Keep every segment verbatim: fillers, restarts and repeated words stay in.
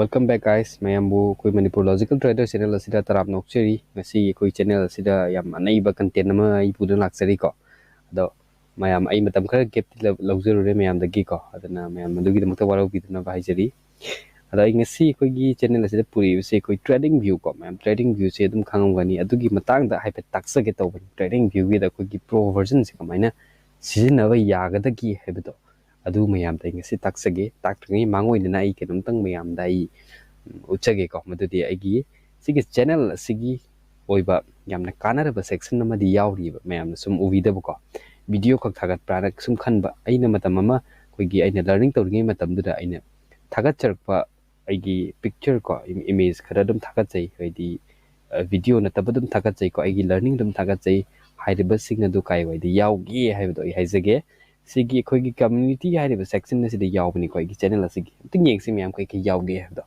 Welcome back, guys. ꯃꯌꯥꯝꯕꯨ ꯑꯩꯈꯣꯏ Manipur logical trader channel ꯑꯁꯤꯗ ꯇꯔꯥꯝꯅ ꯑꯣꯛꯆꯔꯤ꯫ ꯉꯁꯤ ꯑꯩꯈꯣꯏ ꯆꯦꯅꯦꯜ ꯑꯁꯤꯗ ꯌꯥꯝ ꯑꯅꯩꯕ ꯀꯟꯇꯦꯟ ꯑꯃ ꯑꯩ ꯄꯨꯗꯨꯅ ꯂꯥꯛꯆꯔꯤꯀꯣ꯫ ꯑꯗꯣ ꯃꯌꯥꯝ, ꯑꯩ ꯃꯇꯝ ꯈꯔ ꯒꯦꯞꯇꯤ ꯂꯧ- ꯂꯧꯖꯔꯨꯔꯦ ꯃꯌꯥꯝꯗꯒꯤꯀꯣ꯫ ꯑꯗꯨꯅ ꯃꯌꯥꯝ ꯑꯗꯨꯒꯤꯗꯃꯛꯇ ꯋꯥꯔꯧꯕꯤꯗꯅꯕ ꯍꯥꯏꯖꯔꯤ꯫ ꯑꯗꯣ ꯑꯩ ꯉꯁꯤ ꯑꯩꯈꯣꯏꯒꯤ ꯆꯦꯅꯦꯜ ꯑꯁꯤꯗ ꯄꯨꯔꯛꯏꯕꯁꯦ ꯑꯩꯈꯣꯏ ꯇ꯭ꯔꯦꯗꯤꯡ ꯚ꯭ꯌꯨ ꯀꯣ, ꯃꯌꯥꯝ ꯇ꯭ꯔꯦꯗꯤꯡ ꯚ꯭ꯌꯨꯁꯦ ꯑꯗꯨꯝ ꯈꯪꯉꯝꯒꯅꯤ꯫ ꯑꯗꯨꯒꯤ ꯃꯇꯥꯡꯗ ꯍꯥꯏꯐꯦꯠ ꯇꯥꯛꯆꯒꯦ ꯇꯧꯕꯅꯤ꯫ ꯇ꯭ꯔꯦꯗꯤꯡ ꯚ꯭ꯌꯨꯒꯤꯗ ꯑꯩꯈꯣꯏꯒꯤ ꯄ꯭ꯔꯣ ꯚꯔꯖꯟꯁꯦ ꯀꯃꯥꯏꯅ ꯁꯤꯖꯤꯟꯅꯕ ꯌꯥꯒꯗꯒꯦ ꯍꯥꯏꯕꯗꯣ, ꯑꯗꯨ ꯃꯌꯥꯝꯗ ꯑꯩ ꯉꯁꯤ ꯇꯥꯛꯆꯒꯦ꯫ ꯇꯥꯛꯇ꯭ꯔꯤꯉꯩ ꯃꯥꯡ ꯑꯣꯏꯅꯅ ꯑꯩ ꯀꯩꯅꯣꯝꯇꯪ ꯃꯌꯥꯝꯗ ꯑꯩ, ꯎꯝ, ꯎꯠꯆꯒꯦꯀꯣ꯫ ꯃꯗꯨꯗꯤ ꯑꯩꯒꯤ ꯁꯤꯒꯤ ꯆꯦꯅꯦꯜ ꯑꯁꯤꯒꯤ ꯑꯣꯏꯕ ꯌꯥꯝꯅ ꯀꯥꯟꯅꯔꯕ ꯁꯦꯛꯁꯟ ꯑꯃꯗꯤ ꯌꯥꯎꯔꯤꯕ, ꯃꯌꯥꯝꯅ ꯁꯨꯝ ꯎꯕꯤꯗꯕꯀꯣ, ꯚꯤꯗꯤꯑꯣ ꯈꯛ ꯊꯥꯒꯠꯄ꯭ꯔꯥꯅ ꯁꯨꯝ ꯈꯟꯕ꯫ ꯑꯩꯅ ꯃꯇꯝ ꯑꯃ ꯑꯩꯈꯣꯏꯒꯤ ꯑꯩꯅ ꯂꯔꯅꯤꯡ ꯇꯧꯔꯤꯉꯩ ꯃꯇꯝꯗꯨꯗ ꯑꯩꯅ ꯊꯥꯒꯠꯆꯔꯛꯄ ꯑꯩꯒꯤ ꯄꯤꯛꯆꯔ ꯀꯣ, ꯏꯝ- ꯏꯃꯦꯖ ꯈꯔ ꯑꯗꯨꯝ ꯊꯥꯒꯠꯆꯩ, ꯍꯥꯏꯗꯤ, ꯑ, ꯚꯤꯗꯤꯑꯣ ꯅꯠꯇꯕ ꯑꯗꯨꯝ ꯊꯥꯒꯠꯆꯩꯀꯣ, ꯑꯩꯒꯤ ꯂꯔꯅꯤꯡ ꯑꯗꯨꯝ ꯊꯥꯒꯠꯆꯩ꯫ ꯍꯥꯏꯔꯤꯕꯁꯤꯡ ꯑꯗꯨ ꯀꯥꯏꯋꯥꯏꯗ ꯌꯥꯎꯒꯦ ꯍꯥꯏꯕꯗꯣ ꯑꯩ ꯍꯥꯏꯖꯒꯦ꯫ ꯁꯤꯒꯤ ꯑꯩꯈꯣꯏꯒꯤ ꯀꯝꯃ꯭ꯌꯨꯅꯤꯇꯤ ꯍꯥꯏꯔꯤꯕ ꯁꯦꯛꯁꯟ ꯑꯁꯤꯗ ꯌꯥꯎꯕꯅꯤꯀꯣ ꯑꯩꯒꯤ ꯆꯦꯅꯦꯜ ꯑꯁꯤꯒꯤ꯫ ꯑꯝꯇꯪ ꯌꯦꯡꯁꯤ ꯃꯌꯥꯝ, ꯀꯩ ꯀꯩ ꯌꯥꯎꯒꯦ ꯍꯥꯏꯕꯗꯣ꯫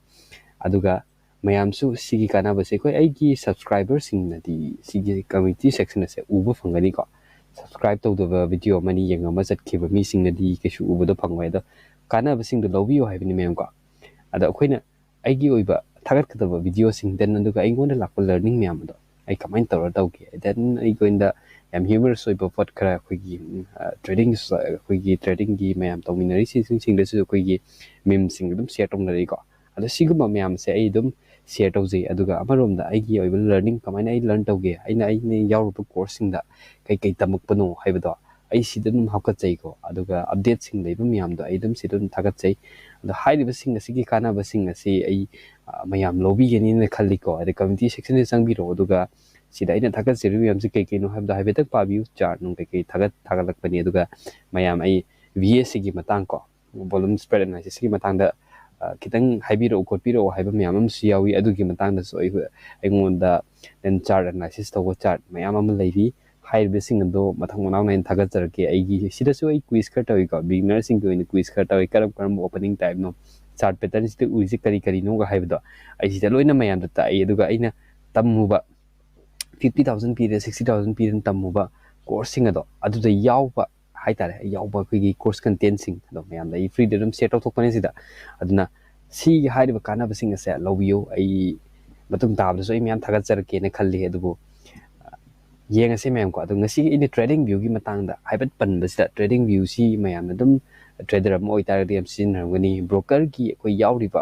ꯑꯗꯨꯒ ꯃꯌꯥꯝꯁꯨ ꯁꯤꯒꯤ ꯀꯥꯟꯅꯕꯁꯦ ꯑꯩꯈꯣꯏ ꯑꯩꯒꯤ ꯁꯕꯁꯀ꯭ꯔꯥꯏꯕꯔꯁꯤꯡꯅꯗꯤ ꯁꯤꯒꯤ ꯀꯝꯃ꯭ꯌꯨꯅꯤꯇꯤ ꯁꯦꯛꯁꯟ ꯑꯁꯦ ꯎꯕ ꯐꯪꯒꯅꯤꯀꯣ꯫ ꯁꯕꯁꯀ꯭ꯔꯥꯏꯕ ꯇꯧꯗꯕ ꯚꯤꯗꯤꯑꯣ ꯑꯃꯅꯤ ꯌꯦꯡꯉꯝꯃ ꯆꯠꯈꯤꯕ ꯃꯤꯁꯤꯡꯅꯗꯤ ꯀꯩꯁꯨ ꯎꯕꯗꯣ ꯐꯪꯉꯣꯏ꯫ ꯑꯗꯣ ꯀꯥꯟꯅꯕꯁꯤꯡꯗꯣ ꯂꯧꯕꯤꯌꯨ ꯍꯥꯏꯕꯅꯤ ꯃꯌꯥꯝꯀꯣ꯫ ꯑꯗꯣ ꯑꯩꯈꯣꯏꯅ ꯑꯩꯒꯤ ꯑꯣꯏꯕ ꯊꯥꯒꯠꯀꯗꯕ ꯚꯤꯗꯤꯑꯣꯁꯤꯡ, then ꯑꯗꯨꯒ ꯑꯩꯉꯣꯟꯗ ꯂꯥꯛꯄ ꯂꯔꯅꯤꯡ ꯃꯌꯥꯝ ꯑꯗꯣ ꯑꯩ ꯀꯃꯥꯏꯅ ꯇꯧꯔ ꯇꯧꯒꯦ, then ꯑꯩꯉꯣꯟꯗ ꯌꯥꯝ ꯍ꯭ꯌꯨꯃꯔꯁ ꯑꯣꯏꯕ ꯄꯣꯠ ꯈꯔ ꯑꯩꯈꯣꯏꯒꯤ, ꯎꯝ, ꯑ, ꯇ꯭ꯔꯦꯗꯤꯡ, ꯑꯩꯈꯣꯏꯒꯤ ꯇ꯭ꯔꯦꯗꯤꯡꯒꯤ ꯃꯌꯥꯝ ꯇꯧꯃꯤꯟꯅꯔꯤꯁꯤꯡꯁꯤꯡꯗꯁꯨ ꯑꯩꯈꯣꯏꯒꯤ ꯃꯤꯝꯁꯤꯡ ꯑꯗꯨꯝ ꯁꯤꯌꯔ ꯇꯧꯅꯔꯤꯀꯣ꯫ ꯑꯗꯣ ꯁꯤꯒꯨꯝꯕ ꯃꯌꯥꯝꯁꯦ ꯑꯩ ꯑꯗꯨꯝ ꯁꯤꯌꯔ ꯇꯧꯖꯩ꯫ ꯑꯗꯨꯒ ꯑꯃꯔꯣꯝꯗ ꯑꯩꯒꯤ ꯑꯣꯏꯕ ꯂꯔꯅꯤꯡ ꯀꯃꯥꯏꯅ ꯑꯩ ꯂꯔꯟ ꯇꯧꯒꯦ, ꯑꯩꯅ, ꯑꯩꯅ ꯌꯥꯎꯔꯨꯕ ꯀꯣꯔꯁꯁꯤꯡꯗ ꯀꯩ ꯀꯩ ꯇꯝꯃꯛꯄꯅꯣ ꯍꯥꯏꯕꯗꯣ ꯑꯩ ꯁꯤꯗ ꯑꯗꯨꯝ ꯍꯥꯞꯀꯠꯆꯩꯀꯣ꯫ ꯑꯗꯨꯒ ꯑꯞꯗꯦꯠꯁꯤꯡ ꯂꯩꯕ ꯃꯌꯥꯝꯗꯣ ꯑꯩ ꯑꯗꯨꯝ ꯁꯤꯗ ꯑꯗꯨꯝ ꯊꯥꯒꯠꯆꯩ꯫ ꯑꯗꯣ ꯍꯥꯏꯔꯤꯕꯁꯤꯡ ꯑꯁꯤꯒꯤ ꯀꯥꯟꯅꯕꯁꯤꯡ ꯑꯁꯤ ꯑꯩ, ꯑ, ꯃꯌꯥꯝ ꯂꯧꯕꯤꯒꯅꯤꯅ ꯈꯜꯂꯤꯀꯣ꯫ ꯑꯗ ꯀꯝꯃ꯭ꯌꯨꯅꯤꯇꯤ ꯁꯦꯛꯁꯟꯁꯤꯗ ꯆꯪꯕꯤꯔꯛꯑꯣ, ꯑꯗꯨꯒ ꯁꯤꯗ ꯑꯩꯅ ꯊꯥꯒꯠꯆꯔꯤꯕ ꯃꯌꯥꯝꯁꯦ ꯀꯩ ꯀꯩꯅꯣ ꯍꯥꯏꯕꯗꯣ ꯍꯥꯏꯐꯦꯠꯇꯪ ꯄꯥꯕꯤꯌꯨ꯫ ꯆꯥꯔꯠ ꯅꯨꯡ ꯀꯩ ꯀꯩ ꯊꯥꯒꯠ ꯊꯥꯒꯠꯂꯛꯄꯅꯤ꯫ ꯑꯗꯨꯒ ꯃꯌꯥꯝ, ꯑꯩ ꯚꯤ ꯑꯦꯁ ꯁꯤꯒꯤ ꯃꯇꯥꯡ ꯀꯣ, ꯚꯣꯂꯨꯝ ꯁ꯭ꯄ꯭ꯔꯦꯗ ꯑꯦꯅꯥꯂꯥꯏꯁꯤꯁꯀꯤ ꯃꯇꯥꯡꯗ, ꯑ, ꯈꯤꯇꯪ ꯍꯥꯏꯕꯤꯔꯛꯑꯣ ꯈꯣꯠꯄꯤꯔꯛꯑꯣ ꯍꯥꯏꯕ ꯃꯌꯥꯝ ꯑꯃꯁꯨ ꯌꯥꯎꯏ꯫ ꯑꯗꯨꯒꯤ ꯃꯇꯥꯡꯗꯁꯨ ꯑꯩ, ꯑꯩꯉꯣꯟꯗ then ꯆꯥꯔꯠ ꯑꯦꯅꯥꯂꯥꯏꯁꯤꯁ ꯇꯧꯕ ꯆꯥꯔꯠ ꯃꯌꯥꯝ ꯑꯃ ꯂꯩꯔꯤ꯫ ꯍꯥꯏꯔꯤꯕꯁꯤꯡ ꯑꯗꯣ ꯃꯊꯪ ꯃꯅꯥꯎ ꯅꯥꯏꯅ ꯊꯥꯒꯠꯆꯔꯛꯀꯦ꯫ ꯑꯩꯒꯤ ꯁꯤꯗꯁꯨ ꯑꯩ ꯀ꯭ꯋꯤꯖ ꯈꯔ ꯇꯧꯏꯀꯣ, ꯕꯤꯒꯤꯅꯔꯁꯤꯡꯒꯤ ꯑꯣꯏꯅ ꯀ꯭ꯋꯤꯖ ꯈꯔ ꯇꯧꯏ, ꯀꯔꯝ ꯀꯔꯝꯕ ꯑꯣꯄꯅꯤꯡ ꯇꯥꯏꯞꯅꯣ, ꯆꯥꯔꯠ ꯄꯦꯇꯔꯟꯁꯤꯗ ꯎꯔꯤꯁꯦ ꯀꯔꯤ ꯀꯔꯤꯅꯣꯒ ꯍꯥꯏꯕꯗꯣ ꯑꯩ ꯁꯤꯗ ꯂꯣꯏꯅ ꯃꯌꯥꯝꯗ ꯇꯥꯛꯏ꯫ ꯑꯗꯨꯒ ꯑꯩꯅ ꯇꯝꯃꯨꯕ ꯐꯤꯐꯇꯤ ꯊꯥꯎꯖꯟ ꯄꯤꯔꯦ, ꯁꯤꯛꯁꯇꯤ ꯊꯥꯎꯖꯟ ꯄꯤꯔꯦꯅ ꯇꯝꯃꯨꯕ ꯀꯣꯔꯁꯁꯤꯡ ꯑꯗꯣ ꯑꯗꯨꯗ ꯌꯥꯎꯕ ꯍꯥꯏꯇꯥꯔꯦ, ꯌꯥꯎꯕ ꯑꯩꯈꯣꯏꯒꯤ ꯀꯣꯔꯁ ꯀꯟꯇꯦꯟꯁꯤꯡ ꯑꯗꯣ ꯃꯌꯥꯝꯗ ꯑꯩ ꯐ꯭ꯔꯤꯗ ꯑꯗꯨꯝ ꯁꯤꯌꯔ ꯇꯧꯊꯣꯛꯄꯅꯦ ꯁꯤꯗ꯫ ꯑꯗꯨꯅ ꯁꯤꯒꯤ ꯍꯥꯏꯔꯤꯕ ꯀꯥꯟꯅꯕꯁꯤꯡ ꯑꯁꯦ ꯂꯧꯕꯤꯌꯨ꯫ ꯑꯩ ꯃꯇꯨꯡ ꯇꯥꯕꯗꯁꯨ ꯑꯩ ꯃꯌꯥꯝ ꯊꯥꯒꯠꯆꯔꯛꯀꯦꯅ ꯈꯜꯂꯤ꯫ ꯑꯗꯨꯕꯨ ꯌꯦꯡꯉꯁꯤ ꯃꯌꯥꯝꯀꯣ꯫ ꯑꯗꯣ ꯉꯁꯤꯒꯤ ꯑꯩꯅ TradingViewꯒꯤ ꯃꯇꯥꯡꯗ ꯍꯥꯏꯐꯦꯠ ꯄꯟꯕꯁꯤꯗ, TradingViewꯁꯤ ꯃꯌꯥꯝꯅ ꯑꯗꯨꯝ trader ꯑꯃ ꯑꯣꯏꯇꯥꯔꯒꯗꯤ ꯌꯥꯝ ꯁꯤꯖꯤꯟꯅꯔꯝꯒꯅꯤ꯫ Brokerꯒꯤ ꯑꯩꯈꯣꯏ ꯌꯥꯎꯔꯤꯕ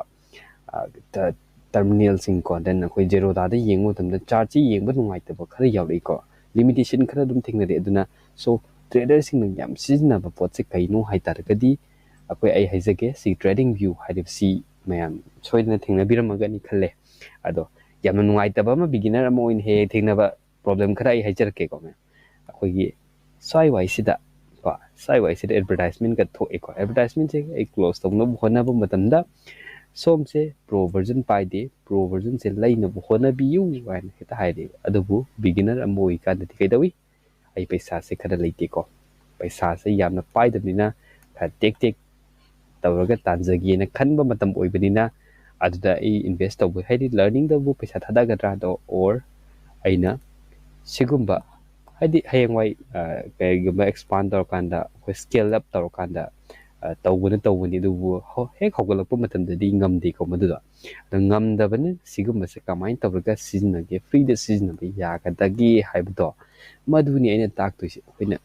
terminalꯁꯤꯡꯀꯣ, then ꯑꯩꯈꯣꯏ Zerodhaꯗ ꯌꯦꯡꯕ ꯃꯇꯝꯗ chartꯁꯤ ꯌꯦꯡꯕ ꯅꯨꯡꯉꯥꯏꯇꯕ ꯈꯔ ꯌꯥꯎꯔꯛꯏꯀꯣ, limitation ꯈꯔ ꯑꯗꯨꯝ ꯊꯦꯡꯅꯔꯛꯑꯦ꯫ ꯑꯗꯨꯅ so traderꯁꯤꯡꯅ ꯌꯥꯝ ꯁꯤꯖꯤꯟꯅꯕ ꯄꯣꯠꯁꯦ ꯀꯩꯅꯣ ꯍꯥꯏ ꯇꯥꯔꯒꯗꯤ, ꯑꯩꯈꯣꯏ, ꯑꯩ ꯍꯥꯏꯖꯒꯦ, ꯁꯤ TradingView ꯍꯥꯏꯔꯤꯕꯁꯤ ꯃꯌꯥꯝ ꯁꯣꯏꯗꯅ ꯊꯦꯡꯅꯕꯤꯔꯝꯃꯒꯅꯤ ꯈꯜꯂꯦ꯫ ꯑꯗꯣ ꯌꯥꯝꯅ ꯅꯨꯡꯉꯥꯏꯇꯕ ꯑꯃ, beginner ꯑꯃ ꯑꯣꯏꯅ ꯍꯦꯛ ꯍꯦꯛ ꯊꯦꯡꯅꯕ problem ꯈꯔ ꯑꯩ ꯍꯥꯏꯖꯔꯛꯀꯦꯀꯣ ꯃꯌꯥꯝ꯫ ꯑꯩꯈꯣꯏꯒꯤ ꯁ꯭ꯋꯥꯏ ꯋꯥꯏꯁꯤꯗ ꯀꯣ, ꯁ꯭ꯋꯥꯏ ꯋꯥꯏꯁꯤꯗ advertisementꯀ ꯊꯣꯛꯑꯦꯀꯣ꯫ Advertisementꯁꯦ ꯑꯩ close ꯇꯧꯅꯕ ꯍꯣꯠꯅꯕ ꯃꯇꯝꯗ, "ꯁꯣꯝꯁꯦ pro version ꯄꯥꯏꯗꯦ, pro versionꯁꯦ ꯂꯩꯅꯕ ꯍꯣꯠꯅꯕꯤꯌꯨ" ꯍꯥꯏꯅ ꯍꯦꯛꯇ ꯍꯥꯏꯔꯛꯑꯦ꯫ ꯑꯗꯨꯕꯨ beginner ꯑꯃ ꯑꯣꯏꯔꯤꯀꯥꯟꯗꯗꯤ ꯀꯩꯗꯧꯏ? ꯑꯩ ꯄꯩꯁꯥꯁꯦ ꯈꯔ ꯂꯩꯇꯦꯀꯣ, ꯄꯩꯁꯥꯁꯦ ꯌꯥꯝꯅ ꯄꯥꯏꯗꯕꯅꯤꯅ ꯈꯔ ꯇꯦꯛ ꯇꯦꯛ ꯇꯧꯔꯒ ꯇꯥꯟꯖꯒꯦꯅ ꯈꯟꯕ ꯃꯇꯝ ꯑꯣꯏꯕꯅꯤꯅ, ꯑꯗꯨꯗ ꯑꯩ invest ꯇꯧꯕ, ꯍꯥꯏꯗꯤ learningꯗꯕꯨ ꯄꯩꯁꯥ ꯊꯥꯗꯒꯗ꯭ꯔꯥ ꯑꯗꯣ, or ꯑꯩꯅ ꯁꯤꯒꯨꯝꯕ, ꯍꯥꯏꯗꯤ ꯍꯌꯦꯡꯋꯥꯏ, ꯑ, ꯀꯔꯤꯒꯨꯝꯕ expand ꯇꯧꯔꯀꯥꯟꯗ, ꯑꯩꯈꯣꯏ scale up ꯇꯧꯔꯀꯥꯟꯗ, ꯑ, ꯇꯧꯕꯅ ꯇꯧꯕꯅꯤ, ꯑꯗꯨꯕꯨ ꯍꯧ-, ꯍꯦꯛ ꯍꯧꯒꯠꯂꯛꯄ ꯃꯇꯝꯗꯗꯤ ꯉꯝꯗꯦꯀꯣ ꯃꯗꯨꯗꯣ꯫ ꯑꯗꯣ ꯉꯝꯗꯕꯅ ꯁꯤꯒꯨꯝꯕꯁꯦ ꯀꯃꯥꯏꯅ ꯇꯧꯔꯒ ꯁꯤꯖꯤꯟꯅꯒꯦ, freeꯗ ꯁꯤꯖꯤꯟꯅꯕ ꯌꯥꯒꯗꯒꯦ ꯍꯥꯏꯕꯗꯣ, ꯃꯗꯨꯅꯤ ꯑꯩꯅ ꯇꯥꯛꯇꯣꯏꯁꯦ꯫ ꯑꯩꯈꯣꯏꯅ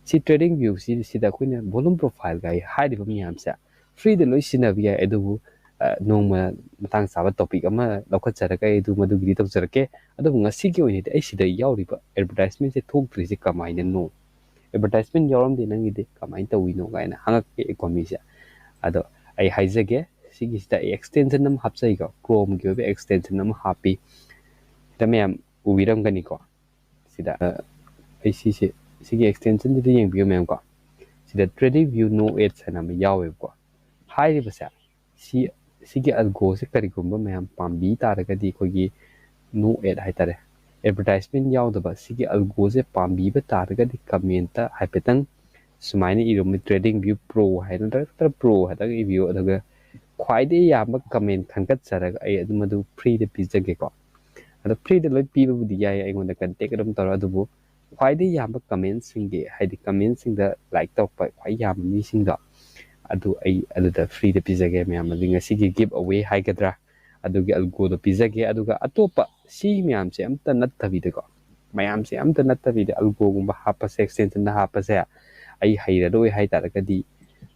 ꯁꯤ TradingViewꯁꯤ, ꯁꯤꯗ ꯑꯩꯈꯣꯏꯅ volume profileꯒ ꯍꯥꯏꯔꯤꯕ ꯃꯌꯥꯝꯁꯦ freeꯗ ꯂꯣꯏ ꯁꯤꯖꯤꯟꯅꯕ ꯌꯥꯏ, ꯑꯗꯨꯕꯨ, ꯑ, ꯅꯣꯡꯃ ꯃꯇꯥꯡ ꯆꯥꯕ topic ꯑꯃ ꯂꯧꯈꯠꯆꯔꯒ ꯑꯩ ꯑꯗꯨ ꯃꯗꯨꯒꯤꯗꯤ ꯇꯧꯖꯔꯛꯀꯦ꯫ ꯑꯗꯨꯕꯨ ꯉꯁꯤꯒꯤ ꯑꯣꯏꯅꯗꯤ ꯑꯩ ꯁꯤꯗ ꯌꯥꯎꯔꯤꯕ advertisementꯁꯦ ꯊꯣꯛꯇ꯭ꯔꯤꯁꯦ ꯀꯃꯥꯏꯅꯅꯣ? Advertisement ꯌꯥꯎꯔꯝꯗꯦ ꯅꯪꯒꯤꯗꯤ, ꯀꯃꯥꯏꯅ ꯇꯧꯋꯤꯅꯣ ꯀꯥꯏꯅ ꯍꯪꯉꯛꯑꯦꯀꯣ ꯃꯤꯁꯦ꯫ ꯑꯗꯣ ꯑꯩ ꯍꯥꯏꯖꯒꯦ, ꯁꯤꯒꯤꯁꯤꯗ ꯑꯩ extension ꯑꯃ ꯍꯥꯞꯆꯩꯀꯣ, Chromeꯒꯤ ꯑꯣꯏꯕ extension ꯑꯃ ꯍꯥꯞꯄꯤ꯫ ꯁꯤꯗ ꯃꯌꯥꯝ ꯎꯕꯤꯔꯝꯒꯅꯤꯀꯣ꯫ ꯁꯤꯗ, ꯑ, ꯑꯩ ꯁꯤꯁꯦ, ꯁꯤꯒꯤ extensionꯁꯤꯗ ꯌꯦꯡꯕꯤꯌꯨ ꯃꯌꯥꯝꯀꯣ꯫ ꯁꯤꯗ TradingView no ads ꯍꯥꯏꯅ ꯑꯃ ꯌꯥꯎꯋꯦꯕꯀꯣ꯫ ꯍꯥꯏꯔꯤꯕꯁꯦ, ꯁꯤ, ꯁꯤꯒꯤ algoꯁꯦ ꯀꯔꯤꯒꯨꯝꯕ ꯃꯌꯥꯝ ꯄꯥꯝꯕꯤ ꯇꯥꯔꯒꯗꯤ, ꯑꯩꯈꯣꯏꯒꯤ no ad ꯍꯥꯏꯇꯥꯔꯦ, advertisement ꯌꯥꯎꯗꯕ ꯁꯤꯒꯤ algoꯁꯦ ꯄꯥꯝꯕꯤꯕ ꯇꯥꯔꯒꯗꯤ commentꯇ ꯍꯥꯏꯐꯦꯠꯇꯪ ꯁꯨꯃꯥꯏꯅ ꯏꯔꯝꯃꯤ, "TradingView Pro" ꯍꯥꯏꯅ ꯅꯠꯇ꯭ꯔꯒ "Pro" ꯍꯥꯏꯔꯒ ꯏꯕꯤꯌꯨ, ꯑꯗꯨꯒ ꯈ꯭ꯋꯥꯏꯗꯒꯤ ꯌꯥꯝꯕ comment ꯈꯟꯒꯠꯆꯔꯒ ꯑꯩ ꯑꯗꯨꯝ ꯑꯗꯨ freeꯗ ꯄꯤꯖꯒꯦꯀꯣ꯫ ꯑꯗꯣ freeꯗ ꯂꯣꯏ ꯄꯤꯕꯕꯨꯗꯤ ꯌꯥꯏ, ꯑꯩꯉꯣꯟꯗ contact ꯑꯗꯨꯝ ꯇꯧꯔꯣ, ꯑꯗꯨꯕꯨ ꯈ꯭ꯋꯥꯏꯗꯒꯤ ꯌꯥꯝꯕ commentꯁꯤꯡꯒꯤ, ꯍꯥꯏꯗꯤ commentꯁꯤꯡꯗ like ꯇꯧꯔꯛꯄ ꯈ꯭ꯋꯥꯏ ꯌꯥꯝꯕ ꯃꯤꯁꯤꯡꯗꯣ, ꯑꯗꯨ ꯑꯩ ꯑꯗꯨꯗ ꯐ꯭ꯔꯤꯗ ꯄꯤꯖꯒꯦ ꯃꯌꯥꯝ꯫ ꯑꯗꯨ ꯉꯁꯤꯒꯤ ꯒꯤꯞ ꯑꯋꯦ ꯍꯥꯏꯒꯗ꯭ꯔꯥ, ꯑꯗꯨꯒꯤ ꯑꯜꯒꯣꯗꯣ ꯄꯤꯖꯒꯦ꯫ ꯑꯗꯨꯒ ꯑꯇꯣꯞꯄ ꯁꯤ ꯃꯌꯥꯝꯁꯦ ꯑꯝꯇ ꯅꯠꯇꯕꯤꯗꯀꯣ, ꯃꯌꯥꯝꯁꯦ ꯑꯝꯇ ꯅꯠꯇꯕꯤꯗ ꯑꯜꯒꯣꯒꯨꯝꯕ ꯍꯥꯞꯄꯁꯦ, ꯑꯦꯛꯁꯇꯦꯟꯁꯟꯗ ꯍꯥꯞꯄꯁꯦ ꯑꯩ ꯍꯩꯔꯔꯣꯏ ꯍꯥꯏ ꯇꯥꯔꯒꯗꯤ,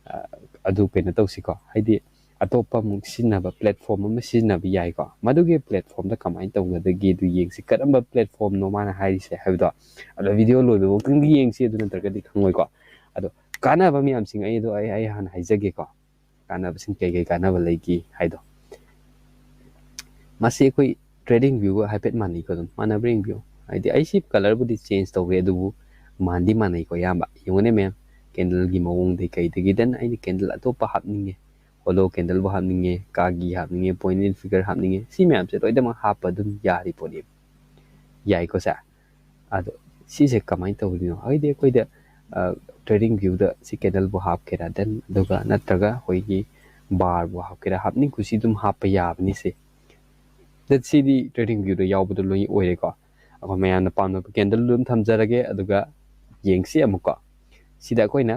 ꯑ, ꯑꯗꯨ ꯀꯩꯅꯣ ꯇꯧꯁꯤꯀꯣ, ꯍꯥꯏꯗꯤ ꯑꯇꯣꯞꯄ ꯑꯃꯨꯛ ꯁꯤꯖꯤꯟꯅꯕ ꯄ꯭ꯂꯦꯠꯐꯣꯝ ꯑꯃ ꯁꯤꯖꯤꯟꯅꯕ ꯌꯥꯏꯀꯣ꯫ ꯃꯗꯨꯒꯤ ꯄ꯭ꯂꯦꯠꯐꯣꯝꯗ ꯀꯃꯥꯏꯅ ꯇꯧꯒꯗꯒꯦ ꯑꯗꯨ ꯌꯦꯡꯁꯤ, ꯀꯔꯝꯕ ꯄ꯭ꯂꯦꯠꯐꯣꯝꯅꯣ ꯃꯥꯅ ꯍꯥꯏꯔꯤꯁꯦ ꯍꯥꯏꯕꯗꯣ꯫ ꯑꯗꯣ ꯚꯤꯗꯤꯑꯣ ꯂꯣꯏꯕꯐꯥꯎꯇꯪꯗꯤ ꯌꯦꯡꯁꯤ, ꯑꯗꯨ ꯅꯠꯇ꯭ꯔꯒꯗꯤ ꯈꯪꯉꯣꯏꯀꯣ꯫ ꯑꯗꯣ ꯀꯥꯟꯅꯕ ꯃꯌꯥꯝꯁꯤꯡ ꯑꯩꯗꯣ ꯑꯩ ꯑꯩ ꯍꯥꯟꯅ ꯍꯥꯏꯖꯒꯦꯀꯣ, ꯀꯥꯟꯅꯕꯁꯤꯡ ꯀꯩ ꯀꯩ ꯀꯥꯟꯅꯕ ꯂꯩꯒꯦ ꯍꯥꯏꯗꯣ꯫ ꯃꯁꯤ ꯑꯩꯈꯣꯏ ꯇ꯭ꯔꯦꯗꯤꯡ ꯚ꯭ꯌꯨꯒ ꯍꯥꯏꯐꯦꯠ ꯃꯥꯟꯅꯩꯀꯣ, ꯑꯗꯨꯝ ꯃꯥꯟꯅꯕ꯭ꯔꯥ ꯌꯦꯡꯕꯤꯌꯨ꯫ ꯍꯥꯏꯗꯤ ꯑꯩꯁꯤ ꯀꯂꯔꯕꯨꯗꯤ ꯆꯦꯟꯖ ꯇꯧꯈ꯭ꯔꯦ, ꯑꯗꯨꯕꯨ ꯃꯥꯟꯗꯤ ꯃꯥꯟꯅꯩꯀꯣ ꯑꯌꯥꯝꯕ꯫ ꯌꯦꯡꯉꯨꯅꯦ ꯃꯌꯥꯝ, ꯀꯦꯟꯗꯜꯒꯤ ꯃꯑꯣꯡꯗꯒꯤ ꯀꯩꯗꯒꯤ꯫ ꯗꯦꯟ ꯑꯩꯅ ꯀꯦꯟꯗꯜ ꯑꯇꯣꯞꯄ ꯍꯥꯞꯅꯤꯡꯉꯦ, ꯍꯣꯂꯣ ꯀꯦꯟꯗꯜꯕꯨ ꯍꯥꯞꯅꯤꯡꯉꯦ, ꯀꯥꯒꯤ ꯍꯥꯞꯅꯤꯡꯉꯦ, ꯄꯣꯏꯟ ꯑꯦꯟ ꯐꯤꯒꯔ ꯍꯥꯞꯅꯤꯡꯉꯦ, ꯁꯤ ꯃꯌꯥꯝꯁꯦ ꯂꯣꯏꯅꯃꯛ ꯍꯥꯞꯄ ꯑꯗꯨꯝ ꯌꯥꯔꯤ ꯄꯣꯠꯅꯤ꯫ ꯌꯥꯏꯀꯣ ꯁꯦ? ꯑꯗꯣ ꯁꯤꯁꯦ ꯀꯃꯥꯏꯅ ꯇꯧꯗꯣꯏꯅꯣ ꯍꯥꯏꯗꯤ ꯑꯩꯈꯣꯏꯗ ꯇ꯭ꯔꯦꯗꯤꯡ ꯚ꯭ꯌꯨꯗ ꯁꯤ ꯀꯦꯟꯗꯜꯕꯨ ꯍꯥꯞꯀꯦꯔꯥ, ꯗꯦꯟ ꯑꯗꯨꯒ ꯅꯠꯇ꯭ꯔꯒ ꯑꯩꯈꯣꯏꯒꯤ ꯕꯥꯔꯕꯨ ꯍꯥꯞꯀꯦꯔꯥ, ꯍꯥꯞꯅꯤꯡ ꯀꯨꯁꯤ ꯑꯗꯨꯝ ꯍꯥꯞꯄ ꯌꯥꯕꯅꯤ ꯁꯤ꯫ ꯗꯦꯠ ꯁꯤꯗꯤ ꯇ꯭ꯔꯦꯗꯤꯡ ꯚ꯭ꯌꯨꯗ ꯌꯥꯎꯕꯗꯣ ꯂꯣꯏ ꯑꯣꯏꯔꯦꯀꯣ꯫ ꯑꯩꯈꯣꯏ ꯃꯌꯥꯝꯅ ꯄꯥꯝꯅꯕ ꯀꯦꯟꯗꯜ ꯑꯗꯨꯝ ꯊꯝꯖꯔꯒꯦ, ꯑꯗꯨꯒ ꯌꯦꯡꯁꯤ ꯑꯃꯨꯛꯀꯣ꯫ ꯁꯤꯗ ꯑꯩꯈꯣꯏꯅ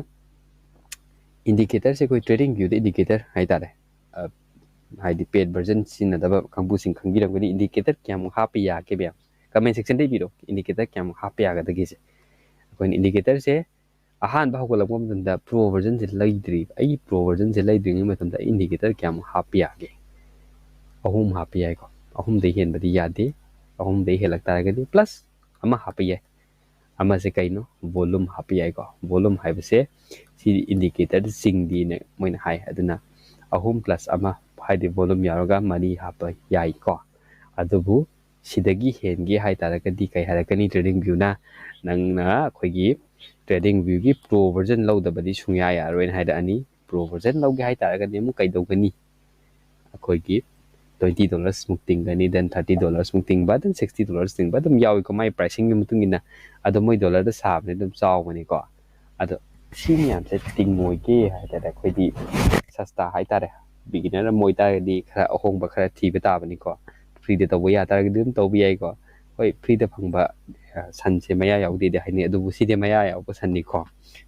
ꯏꯟꯗꯤꯀꯦꯇꯔꯁꯦ, ꯑꯩꯈꯣꯏ ꯇ꯭ꯔꯦꯗꯤꯡ ꯚ꯭ꯌꯨꯗ ꯏꯟꯗꯤꯀꯦꯇꯔ ꯍꯥꯏꯇꯥꯔꯦ, ꯑ, ꯍꯥꯏꯗꯤ ꯄꯦꯠ ꯚꯔꯖꯟ ꯁꯤꯖꯤꯟꯅꯗꯕ ꯀꯥꯡꯕꯨꯁꯤꯡ ꯈꯪꯕꯤꯔꯝꯒꯅꯤ꯫ ꯏꯟꯗꯤꯀꯦꯇꯔ ꯀꯌꯥꯃꯨꯛ ꯍꯥꯞꯄ ꯌꯥꯒꯦ ꯃꯌꯥꯝ? ꯀꯃꯦꯟ ꯁꯦꯛꯁꯟꯗ ꯏꯕꯤꯔꯣ, ꯏꯟꯗꯤꯀꯦꯇꯔ ꯀꯌꯥꯃꯨꯛ ꯍꯥꯞꯄ ꯌꯥꯒꯗꯒꯦꯁꯦ꯫ ꯑꯩꯈꯣꯏꯅ ꯏꯟꯗꯤꯀꯦꯇꯔꯁꯦ ꯑꯍꯥꯟꯕ ꯍꯧꯒꯠꯂꯛꯄ ꯃꯇꯝꯗ ꯄ꯭ꯔꯣ ꯚꯔꯖꯟꯁꯦ ꯂꯩꯗ꯭ꯔꯤ꯫ ꯑꯩꯒꯤ ꯄ꯭ꯔꯣ ꯚꯔꯖꯟꯁꯦ ꯂꯩꯗ꯭ꯔꯤꯉꯩ ꯃꯇꯝꯗ ꯑꯩ ꯏꯟꯗꯤꯀꯦꯇꯔ ꯀꯌꯥꯃꯨꯛ ꯍꯥꯞꯄ ꯌꯥꯒꯦ? ꯑꯍꯨꯝ ꯍꯥꯞꯄ ꯌꯥꯏꯀꯣ꯫ ꯑꯍꯨꯝꯗꯩ ꯍꯦꯟꯕꯗꯤ ꯌꯥꯗꯦ꯫ ꯑꯍꯨꯝꯗꯩ ꯍꯦꯜꯂꯛ ꯇꯥꯔꯒꯗꯤ ꯄ꯭ꯂꯁ ꯑꯃ ꯍꯥꯞꯄ ꯌꯥꯏ꯫ ꯑꯃꯁꯦ ꯀꯩꯅꯣ? ꯚꯣꯂꯨꯝ ꯍꯥꯞꯄ ꯌꯥꯏꯀꯣ꯫ ꯚꯣꯂꯨꯝ ꯍꯥꯏꯕꯁꯦ ꯁꯤ ꯏꯟꯗꯤꯀꯦꯇꯔꯗ ꯆꯤꯡꯗꯦꯅ ꯃꯣꯏꯅ ꯍꯥꯏ꯫ ꯑꯗꯨꯅ ꯑꯍꯨꯝ ꯄ꯭ꯂꯁ ꯑꯃ ꯍꯥꯏꯗꯤ ꯚꯣꯂꯨꯝ ꯌꯥꯎꯔꯒ ꯃꯔꯤ ꯍꯥꯞꯄ ꯌꯥꯏꯀꯣ꯫ ꯑꯗꯨꯕꯨ ꯁꯤꯗꯒꯤ ꯍꯦꯟꯒꯦ ꯍꯥꯏ ꯇꯥꯔꯒꯗꯤ ꯀꯩ ꯍꯥꯏꯔꯛꯀꯅꯤ ꯇ꯭ꯔꯦꯗꯤꯡ ꯚ꯭ꯌꯨꯅ? ꯅꯪꯅ ꯑꯩꯈꯣꯏꯒꯤ ꯇ꯭ꯔꯦꯗꯤꯡ ꯚ꯭ꯌꯨꯒꯤ ꯄ꯭ꯔꯣ ꯚꯔꯖꯟ ꯂꯧꯗꯕꯗꯤ ꯁꯨꯡꯌꯥ ꯌꯥꯔꯣꯏꯅ ꯍꯥꯏꯔꯛꯑꯅꯤ꯫ ꯄ꯭ꯔꯣ ꯚꯔꯖꯟ ꯂꯧꯒꯦ ꯍꯥꯏ ꯇꯥꯔꯒꯗꯤ ꯑꯃꯨꯛ ꯀꯩꯗꯧꯒꯅꯤ? ꯑꯩꯈꯣꯏꯒꯤ ꯇ꯭ꯋꯦꯟꯇꯤ ꯗꯣꯂꯔꯁꯃꯨꯛ ꯇꯤꯡꯒꯅꯤ, ꯗꯦꯟ ꯊꯥꯔꯇꯤ ꯗꯣꯂꯔꯁꯃꯨꯛ ꯇꯤꯡꯕ, ꯑꯗꯨꯝ ꯁꯤꯛꯁꯇꯤ ꯗꯣꯂꯔꯁ ꯇꯤꯡꯕ ꯑꯗꯨꯝ ꯌꯥꯎꯏꯀꯣ, ꯃꯥꯏ ꯄ꯭ꯔꯥꯏꯁꯤꯡꯒꯤ ꯃꯇꯨꯡ ꯏꯟꯅ꯫ ꯑꯗꯣ ꯃꯣꯏ ꯗꯣꯂꯔꯗ ꯁꯥꯕꯅꯤ ꯑꯗꯨꯝ ꯆꯥꯎꯕꯅꯤꯀꯣ꯫ ꯑꯗꯣ ꯁꯤ ꯃꯌꯥꯝꯁꯦ ꯇꯤꯡꯉꯣꯏꯒꯦ ꯍꯥꯏꯇꯥꯔꯦ, ꯑꯩꯈꯣꯏꯗꯤ ꯁꯁꯇꯥ ꯍꯥꯏꯇꯥꯔꯦ, ꯕꯤꯒꯤꯅꯔ ꯑꯃ ꯑꯣꯏꯇꯥꯔꯒꯗꯤ ꯈꯔ ꯑꯍꯣꯡꯕ ꯈꯔ ꯊꯤꯕ ꯇꯥꯕꯅꯤꯀꯣ꯫ ꯐ꯭ꯔꯤꯗ ꯇꯧꯕ ꯌꯥ ꯇꯥꯔꯒꯗꯤ ꯑꯗꯨꯝ ꯇꯧꯕ ꯌꯥꯏꯀꯣ꯫ ꯍꯣꯏ, ꯐ꯭ꯔꯤꯗ ꯐꯪꯕ, ꯑ, ꯁꯟꯁꯦ ꯃꯌꯥ ꯌꯥꯎꯗꯦꯗꯤ ꯍꯥꯏꯅꯩ, ꯑꯗꯨꯕꯨ ꯁꯤꯗꯤ ꯃꯌꯥ ꯌꯥꯎꯕ ꯁꯟꯅꯤꯀꯣ꯫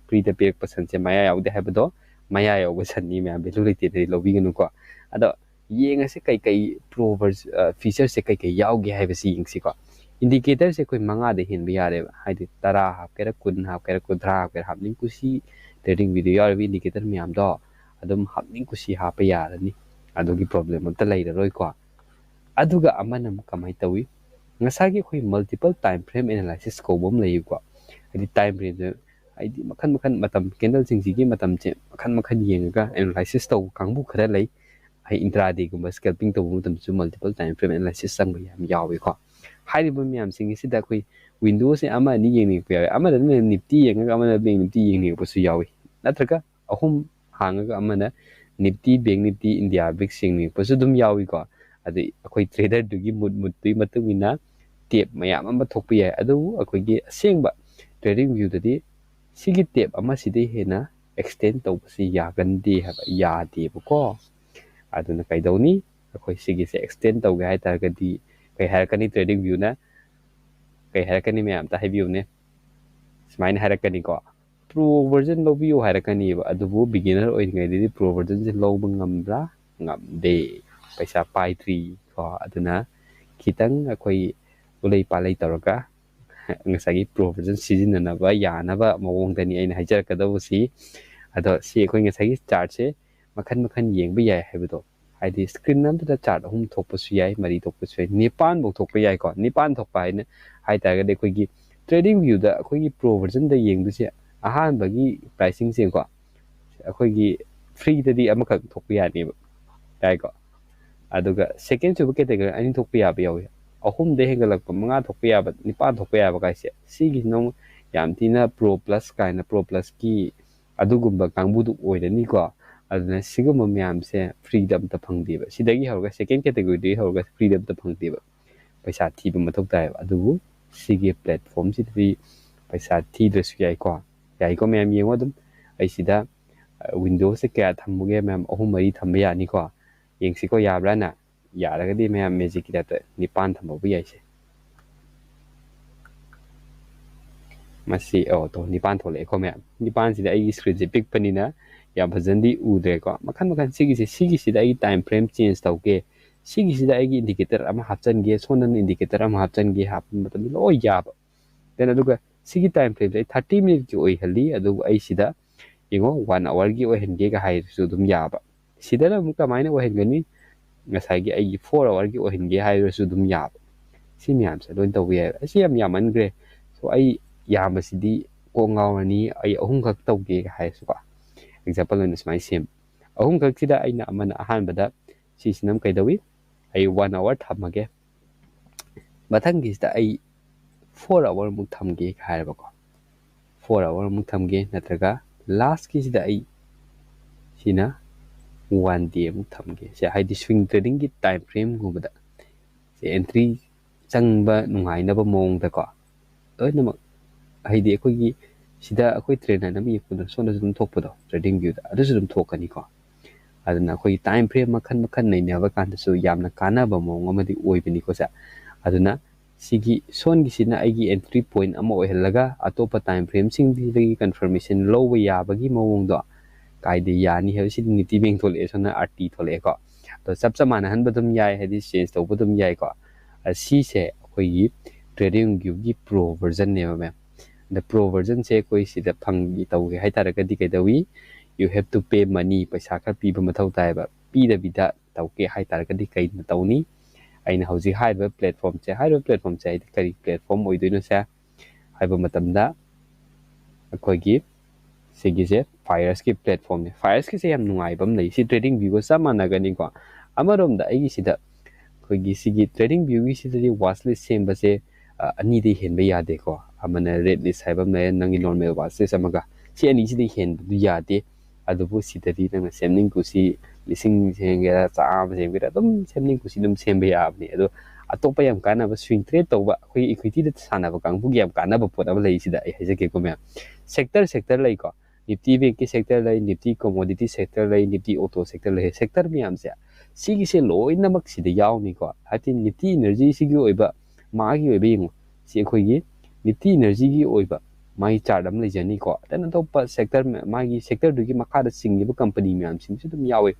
ꯐ꯭ꯔꯤꯗ ꯄꯤꯔꯛꯄ ꯁꯟꯁꯦ ꯃꯌꯥ ꯌꯥꯎꯗꯦ ꯍꯥꯏꯕꯗꯣ ꯃꯌꯥ ꯌꯧꯕ ꯁꯟꯅꯤ ꯃꯌꯥꯝ, value ꯂꯩꯇꯦꯅꯗꯤ ꯂꯧꯕꯤꯒꯅꯨꯀꯣ꯫ ꯑꯗꯣ ꯌꯦꯡꯉꯁꯤ ꯀꯩꯀꯩ pro version featureꯁꯦ ꯀꯩꯀꯩ ꯌꯥꯎꯒꯦ ꯍꯥꯏꯕꯁꯤ ꯌꯦꯡꯁꯤꯀꯣ꯫ Indicatorꯁꯦ ꯑꯩꯈꯣꯏ ꯃꯉꯥꯗ ꯍꯦꯟꯕ ꯌꯥꯔꯦꯕ, ꯍꯥꯏꯗꯤ ꯇꯔꯥ ꯍꯥꯞꯀꯦꯔꯥ, ꯀꯨꯟ ꯍꯥꯞꯀꯦꯔꯥ, ꯀꯨꯟꯊ꯭ꯔꯥ ꯍꯥꯞꯀꯦꯔꯥ, ꯍꯥꯞꯅꯤꯡ ꯀꯨꯁꯤ꯫ Trading Viewꯗ ꯌꯥꯎꯔꯤꯕ indicator ꯃꯌꯥꯝꯗꯣ ꯑꯗꯨꯝ ꯍꯥꯞꯅꯤꯡ ꯀꯨꯁꯤ ꯍꯥꯞꯄ ꯌꯥꯔꯅꯤ, ꯑꯗꯨꯒꯤ problem ꯑꯝꯇ ꯂꯩꯔꯔꯣꯏꯀꯣ꯫ ꯑꯗꯨꯒ ꯑꯃꯅ ꯑꯃꯨꯛ ꯀꯃꯥꯏꯅ ꯇꯧꯏ, ꯉꯁꯥꯏꯒꯤ ꯑꯩꯈꯣꯏ multiple time frame analysis ꯀꯧꯕ ꯑꯃ ꯂꯩꯌꯦꯀꯣ꯫ ꯍꯥꯏꯗꯤ time frameꯗ, ꯍꯥꯏꯗꯤ ꯃꯈꯜ ꯃꯈꯜ ꯃꯇꯝ, candleꯁꯤꯡꯁꯤꯒꯤ ꯃꯇꯝꯁꯦ ꯃꯈꯜ ꯃꯈꯜ ꯌꯦꯡꯉꯒ analysis ꯇꯧꯕ ꯀꯥꯡꯕꯨ ꯈꯔ ꯂꯩ꯫ ꯍꯥꯏ, intradayꯒꯨꯝꯕ scalping ꯇꯧꯕ ꯃꯇꯝꯗꯁꯨ multiple time frame analysis ꯆꯪꯕ ꯌꯥꯝ ꯌꯥꯎꯏꯀꯣ꯫ ꯍꯥꯏꯔꯤꯕ ꯃꯌꯥꯝꯁꯤꯡ ꯑꯁꯤꯗ ꯑꯩꯈꯣꯏ windowꯁꯦ ꯑꯃ ꯑꯅꯤ ꯌꯦꯡꯅꯤꯡꯉꯛꯄ ꯌꯥꯎꯏ, ꯑꯃꯗꯅ Nifty ꯌꯦꯡꯉꯒ ꯑꯃꯅ Bank Nifty ꯌꯦꯡꯅꯤꯡꯉꯛꯄꯁꯨ ꯌꯥꯎꯏ, ꯅꯠꯇ꯭ꯔꯒ ꯑꯍꯨꯝ ꯍꯥꯡꯉꯒ ꯑꯃꯅ Nifty, Bank Nifty, India VIX ꯌꯦꯡꯅꯤꯡꯉꯛꯄꯁꯨ ꯑꯗꯨꯝ ꯌꯥꯎꯏꯀꯣ꯫ ꯑꯗꯩ ꯑꯩꯈꯣꯏ traderꯗꯨꯒꯤ mood moodꯇꯨꯒꯤ ꯃꯇꯨꯡ ꯏꯟꯅ tab ꯃꯌꯥꯝ ꯑꯃ ꯊꯣꯛꯄ ꯌꯥꯏ, ꯑꯗꯨꯕꯨ ꯑꯩꯈꯣꯏꯒꯤ ꯑꯁꯦꯡꯕ TradingViewꯗꯗꯤ ꯁꯤꯒꯤ tab ꯑꯃꯁꯤꯗꯩ ꯍꯦꯟꯅ extend ꯇꯧꯕꯁꯤ ꯌꯥꯒꯟꯗꯦ ꯍꯥꯏꯕ, ꯌꯥꯗꯦꯕꯀꯣ꯫ ꯑꯗꯨꯅ ꯀꯩꯗꯧꯅꯤ, ꯑꯩꯈꯣꯏ ꯁꯤꯒꯤꯁꯦ extend ꯇꯧꯒꯦ ꯍꯥꯏ ꯇꯥꯔꯒꯗꯤ ꯀꯩ ꯍꯥꯏꯔꯛꯀꯅꯤ TradingViewꯅ? ꯀꯩ ꯍꯥꯏꯔꯛꯀꯅꯤ ꯃꯌꯥꯝ ꯑꯝꯇ ꯍꯥꯏꯕꯤꯌꯨꯅꯦ꯫ ꯁꯨꯃꯥꯏꯅ ꯍꯥꯏꯔꯛꯀꯅꯤꯀꯣ, pro version ꯂꯧꯕꯤꯌꯨ ꯍꯥꯏꯔꯛꯀꯅꯤꯕ꯫ ꯑꯗꯨꯕꯨ beginner ꯑꯣꯏꯔꯤꯉꯩꯗꯗꯤ pro versionꯁꯦ ꯂꯧꯕ ꯉꯝꯕ꯭ꯔꯥ? ꯉꯝꯗꯦ, ꯄꯩꯁꯥ ꯄꯥꯏꯗ꯭ꯔꯤ ꯀꯣ꯫ ꯑꯗꯨꯅ ꯈꯤꯇꯪ ꯑꯩꯈꯣꯏ ꯎꯂꯩ ꯄꯥꯂꯩ ꯇꯧꯔꯒ ꯉꯁꯥꯏꯒꯤ pro version ꯁꯤꯖꯤꯟꯅꯅꯕ ꯌꯥꯅꯕ ꯃꯑꯣꯡꯗꯅꯤ ꯑꯩꯅ ꯍꯥꯏꯖꯔꯛꯀꯗꯧꯕꯁꯤ꯫ ꯑꯗꯣ ꯁꯤ ꯑꯩꯈꯣꯏ ꯉꯁꯥꯏꯒꯤ chartꯁꯦ ꯃꯈꯟ ꯃꯈꯟ ꯌꯦꯡꯕ ꯌꯥꯏ ꯍꯥꯏꯕꯗꯣ, ꯍꯥꯏꯗꯤ screen ꯑꯃꯗ chart ꯑꯍꯨꯝ ꯊꯣꯛꯄꯁꯨ ꯌꯥꯏ, ꯃꯔꯤ ꯊꯣꯛꯄꯁꯨ ꯌꯥꯏ, ꯅꯤꯄꯥꯟ ꯐꯥꯎ ꯊꯣꯛꯄ ꯌꯥꯏꯀꯣ꯫ ꯅꯤꯄꯥꯟ ꯊꯣꯛꯄ ꯍꯥꯏꯅ ꯍꯥꯏ ꯇꯥꯔꯒꯗꯤ ꯑꯩꯈꯣꯏꯒꯤ TradingViewꯗ ꯑꯩꯈꯣꯏꯒꯤ pro versionꯗ ꯌꯦꯡꯗꯣꯏꯁꯦ ꯑꯍꯥꯟꯕꯒꯤ pricingꯁꯦꯀꯣ, ꯑꯩꯈꯣꯏꯒꯤ freeꯗꯗꯤ ꯑꯃꯈꯛ ꯊꯣꯛꯄ ꯌꯥꯅꯦꯕ, ꯌꯥꯏꯀꯣ꯫ ꯑꯗꯨꯒ second ꯁꯨꯕ category ꯑꯅꯤ ꯊꯣꯛꯄ ꯌꯥꯕ ꯌꯥꯎꯏ꯫ ꯑꯍꯨꯝꯗ ꯍꯦꯟꯒꯠꯂꯛꯄ, ꯃꯉꯥ ꯊꯣꯛꯄ ꯌꯥꯕ, ꯅꯤꯄꯥꯟ ꯊꯣꯛꯄ ꯌꯥꯕ ꯀꯥꯏꯁꯦ, ꯁꯤꯒꯤꯁꯤꯅ ꯑꯃꯨꯛ ꯌꯥꯝ ꯊꯤꯅ pro plus ꯀꯥꯏꯅ, pro plusꯀꯤ ꯑꯗꯨꯒꯨꯝꯕ ꯀꯥꯡꯕꯨꯗꯨ ꯑꯣꯏꯔꯅꯤꯀꯣ꯫ ꯑꯗꯨꯅ ꯁꯤꯒꯨꯝꯕ ꯃꯌꯥꯝꯁꯦ freeꯗ ꯑꯝꯇ ꯐꯪꯗꯦꯕ꯫ ꯁꯤꯗꯒꯤ ꯍꯧꯔꯒ, second categoryꯗꯒꯤ ꯍꯧꯔꯒ freeꯗ ꯑꯝꯇ ꯐꯪꯗꯦꯕ꯫ ꯄꯩꯁꯥ ꯊꯤꯕ ꯃꯊꯧ ꯇꯥꯏꯌꯦꯕ꯫ ꯑꯗꯨꯕꯨ ꯁꯤꯒꯤ platformꯁꯤꯗꯗꯤ ꯄꯩꯁꯥ ꯊꯤꯗ꯭ꯔꯁꯨ ꯌꯥꯏꯀꯣ꯫ ꯌꯥꯏꯀꯣ ꯃꯌꯥꯝ, ꯌꯦꯡꯉꯣ ꯑꯗꯨꯝ꯫ ꯑꯩ ꯁꯤꯗ, ꯑ, windowꯁꯦ ꯀꯌꯥ ꯊꯝꯃꯨꯒꯦ ꯃꯌꯥꯝ? ꯑꯍꯨꯝ ꯃꯔꯤ ꯊꯝꯕ ꯌꯥꯅꯤꯀꯣ꯫ ꯌꯦꯡꯁꯤꯀꯣ, ꯌꯥꯕ꯭ꯔꯥꯅ? ꯌꯥꯔꯒꯗꯤ ꯃꯌꯥꯝ magicꯀꯤ typeꯇ ꯅꯤꯄꯥꯟ ꯊꯝꯕꯕꯨ ꯌꯥꯏꯁꯦ꯫ ꯃꯁꯤ, ꯑꯣ, ꯇꯣ, ꯅꯤꯄꯥꯟ ꯊꯣꯛꯂꯛꯑꯦꯀꯣ ꯃꯌꯥꯝ꯫ ꯅꯤꯄꯥꯟꯁꯤꯗ ꯑꯩꯒꯤ screenꯁꯦ ꯄꯤꯛꯄꯅꯤꯅ ꯌꯥꯝ ꯐꯖꯅꯗꯤ ꯎꯗ꯭ꯔꯦꯀꯣ꯫ ꯃꯈꯜ ꯃꯈꯜ ꯁꯤꯒꯤꯁꯦ, ꯁꯤꯒꯤꯁꯤꯗ ꯑꯩꯒꯤ time frame change ꯇꯧꯒꯦ, ꯁꯤꯒꯤꯁꯤꯗ ꯑꯩꯒꯤ indicator ꯑꯃ ꯍꯥꯞꯆꯤꯟꯒꯦ, ꯁꯣꯝꯗꯅ indicator ꯑꯃ ꯍꯥꯞꯆꯤꯟꯒꯦ ꯍꯥꯞꯄ ꯃꯇꯝꯗ ꯂꯣꯏ ꯌꯥꯕ꯫ Then ꯑꯗꯨꯒ ꯁꯤꯒꯤ time frameꯁꯦ ꯑꯩ thirty minuteꯀꯤ ꯑꯣꯏꯍꯜꯂꯤ, ꯑꯗꯨꯕꯨ ꯑꯩ ꯁꯤꯗ ꯌꯦꯡꯉꯣ, one hourꯒꯤ ꯑꯣꯏꯍꯟꯒꯦꯒ ꯍꯥꯏꯔꯁꯨ ꯑꯗꯨꯝ ꯌꯥꯕ꯫ ꯁꯤꯗꯅ ꯑꯃꯨꯛ ꯀꯃꯥꯏꯅ ꯑꯣꯏꯍꯟꯒꯅꯤ? ꯉꯁꯥꯏꯒꯤ ꯑꯩꯒꯤ four hourꯒꯤ ꯑꯣꯏꯍꯟꯒꯦ ꯍꯥꯏꯔꯁꯨ ꯑꯗꯨꯝ ꯌꯥꯕ꯫ ꯁꯤ ꯃꯌꯥꯝꯁꯦ ꯂꯣꯏ ꯇꯧꯕ ꯌꯥꯏꯕ꯫ ꯑꯁꯤ ꯌꯥꯝ ꯌꯥꯝꯃꯟꯈ꯭ꯔꯦ꯫ So ꯑꯩ ꯌꯥꯝꯕꯁꯤꯗꯤ ꯀꯣꯛ ꯉꯥꯎꯔꯅꯤ, ꯑꯩ ꯑꯍꯨꯝꯈꯛ ꯇꯧꯒꯦꯒ ꯍꯥꯏꯔꯁꯨꯀꯣ꯫ Example ꯑꯣꯏꯅ ꯁꯨꯃꯥꯏꯅ ꯁꯦꯝ꯫ ꯑꯍꯨꯝꯈꯛꯁꯤꯗ ꯑꯩꯅ ꯑꯃꯅ ꯑꯍꯥꯟꯕꯗ ꯁꯤꯁꯤꯅ ꯀꯩꯗꯧꯏ? ꯑꯩ one hour ꯊꯝꯃꯒꯦ꯫ ꯃꯊꯪꯒꯤꯁꯤꯗ ꯑꯩ four hour ꯃꯨꯛ ꯊꯝꯒꯦ ꯍꯥꯏꯔꯕꯀꯣ꯫ Four hour ꯃꯨꯛ ꯊꯝꯒꯦ, ꯅꯠꯇ꯭ꯔꯒ lastꯀꯤꯁꯤꯗ ꯑꯩ ꯁꯤꯅ one day ꯑꯃꯨꯛ ꯊꯝꯒꯦ꯫ ꯁꯦ ꯍꯥꯏꯗꯤ swing tradingꯒꯤ time frameꯒꯨꯝꯕꯗ ꯁꯦ entry ꯆꯪꯕ ꯅꯨꯡꯉꯥꯏꯅꯕ ꯃꯑꯣꯡꯗꯀꯣ꯫ ꯂꯣꯏꯅꯃꯛ ꯍꯥꯏꯗꯤ ꯑꯩꯈꯣꯏꯒꯤ ꯁꯤꯗ ꯑꯩꯈꯣꯏ trend line ꯑꯃ ꯌꯦꯛꯄꯗꯣ ꯁꯣꯝꯗꯁꯨ ꯑꯗꯨꯝ ꯊꯣꯛꯄꯗꯣ, trading viewꯗ ꯑꯗꯨꯁꯨ ꯑꯗꯨꯝ ꯊꯣꯛꯀꯅꯤꯀꯣ꯫ ꯑꯗꯨꯅ ꯑꯩꯈꯣꯏꯒꯤ time frame ꯃꯈꯜ ꯃꯈꯜ ꯅꯩꯅꯕ ꯀꯥꯟꯗꯁꯨ ꯌꯥꯝꯅ ꯀꯥꯟꯅꯕ ꯃꯑꯣꯡ ꯑꯃꯗꯤ ꯑꯣꯏꯕꯅꯤꯀꯣ ꯁꯦ꯫ ꯑꯗꯨꯅ ꯁꯤꯒꯤ ꯁꯣꯟꯒꯤꯁꯤꯅ ꯑꯩꯒꯤ entry point ꯑꯃ ꯑꯣꯏꯍꯜꯂꯒ ꯑꯇꯣꯞꯄ time frameꯁꯤꯡꯗꯒꯤ confirmation ꯂꯧꯕ ꯌꯥꯕꯒꯤ ꯃꯑꯣꯡꯗꯣ ꯀꯥꯏꯗ ꯌꯥꯅꯤ ꯍꯥꯏꯕꯁꯤꯗꯤ ꯅꯤꯇꯤ ꯕꯦꯡ ꯊꯣꯛꯂꯛꯑꯦ, ꯁꯣꯝꯅ RT ꯊꯣꯛꯂꯛꯑꯦꯀꯣ꯫ ꯑꯗꯣ ꯆꯞ ꯆꯞ ꯃꯥꯟꯅꯍꯟꯕ ꯑꯗꯨꯝ ꯌꯥꯏ, ꯍꯥꯏꯗꯤ change ꯇꯧꯕ ꯑꯗꯨꯝ ꯌꯥꯏꯀꯣ꯫ ꯑ, ꯁꯤꯁꯦ ꯑꯩꯈꯣꯏꯒꯤ trading viewꯒꯤ pro versionꯅꯦꯕ ꯃꯦꯝ꯫ ꯑꯗ pro versionꯁꯦ ꯑꯩꯈꯣꯏ ꯁꯤꯗ ꯐꯪꯒꯦ ꯇꯧꯒꯦ ꯍꯥꯏꯇꯥꯔꯒꯗꯤ ꯀꯩꯗꯧꯏ? You have to pay money, ꯄꯩꯁꯥ ꯈꯔ ꯄꯤꯕ ꯃꯊꯧ ꯇꯥꯏꯌꯦꯕ꯫ ꯄꯤꯗꯕꯤꯗ ꯇꯧꯒꯦ ꯍꯥꯏꯇꯥꯔꯒꯗꯤ ꯀꯩꯅ ꯇꯧꯅꯤ? ꯑꯩꯅ ꯍꯧꯖꯤꯛ ꯍꯥꯏꯔꯤꯕ platformꯁꯦ, ꯍꯥꯏꯔꯤꯕ platformꯁꯦ ꯍꯥꯏꯗꯤ ꯀꯔꯤ platform ꯑꯣꯏꯗꯣꯏꯅꯣ ꯁꯦ ꯍꯥꯏꯕ ꯃꯇꯝꯗ ꯑꯩꯈꯣꯏꯒꯤ ꯁꯤꯒꯤꯁꯦ Pyrusꯀꯤ platformꯅꯦ꯫ Pyrusꯀꯤꯁꯦ ꯌꯥꯝ ꯅꯨꯡꯉꯥꯏꯕ ꯑꯃ ꯂꯩ꯫ ꯁꯤ trading viewꯒ ꯆꯞ ꯃꯥꯟꯅꯒꯅꯤꯀꯣ꯫ ꯑꯃꯔꯣꯝꯗ ꯑꯩꯒꯤꯁꯤꯗ ꯑꯩꯈꯣꯏꯒꯤ ꯁꯤꯒꯤ trading viewꯒꯤꯁꯤꯗꯗꯤ watch list ꯁꯦꯝꯕꯁꯦ, ꯑ, ꯑꯅꯤꯗꯩ ꯍꯦꯟꯕ ꯌꯥꯗꯦꯀꯣ꯫ ꯑꯃꯅ red list ꯍꯥꯏꯕ ꯑꯃ ꯂꯩꯔꯦ, ꯅꯪꯒꯤ normal watch list ꯑꯃꯒ꯫ ꯁꯤ ꯑꯅꯤꯁꯤꯗꯩ ꯍꯦꯟꯕꯗꯨ ꯌꯥꯗꯦ꯫ ꯑꯗꯨꯕꯨ ꯁꯤꯗꯗꯤ ꯅꯪꯅ ꯁꯦꯝꯅꯤꯡ ꯀꯨꯁꯤ ꯂꯤꯁꯤꯡ ꯁꯦꯝꯒꯦꯔꯥ, ꯆꯥꯝꯃ ꯁꯦꯝꯒꯦꯔꯥ, ꯑꯗꯨꯝ ꯁꯦꯝꯅꯤꯡ ꯀꯨꯁꯤ ꯑꯗꯨꯝ ꯁꯦꯝꯕ ꯌꯥꯕꯅꯤ꯫ ꯑꯗꯣ ꯑꯇꯣꯞꯄ ꯌꯥꯝ ꯀꯥꯟꯅꯕ swing trade ꯇꯧꯕ, ꯑꯩꯈꯣꯏꯒꯤ equityꯗ ꯁꯥꯟꯅꯕ ꯀꯥꯡꯕꯨꯒꯤ ꯌꯥꯝ ꯀꯥꯟꯅꯕ ꯄꯣꯠ ꯑꯃ ꯂꯩ ꯁꯤꯗ, ꯑꯩ ꯍꯥꯏꯖꯒꯦꯀꯣ ꯃꯌꯥꯝ꯫ Sector, sector ꯂꯩꯀꯣ, Nifty Bankꯀꯤ sector ꯂꯩ, Nifty Commodity sector ꯂꯩ, Nifty Auto sector ꯂꯩ꯫ Sector ꯃꯌꯥꯝꯁꯦ, ꯁꯤꯒꯤꯁꯦ ꯂꯣꯏꯅꯃꯛ ꯁꯤꯗ ꯌꯥꯎꯅꯤꯀꯣ꯫ ꯍꯥꯏꯗꯤ Nifty Energyꯁꯤꯒꯤ ꯑꯣꯏꯕ, ꯃꯥꯒꯤ ꯑꯣꯏꯕ ꯌꯦꯡꯉꯣ, ꯁꯤ ꯑꯩꯈꯣꯏꯒꯤ Nifty Energyꯒꯤ ꯑꯣꯏꯕ ꯃꯥꯒꯤ chart ꯑꯃ ꯂꯩꯖꯅꯤꯀꯣ꯫ Then ꯑꯇꯣꯞꯄ sector, ꯃꯥꯒꯤ sectorꯗꯨꯒꯤ ꯃꯈꯥꯗ ꯆꯤꯡꯉꯤꯕ company ꯃꯌꯥꯝꯁꯤꯡꯁꯨ ꯑꯗꯨꯝ ꯌꯥꯎꯋꯤ꯫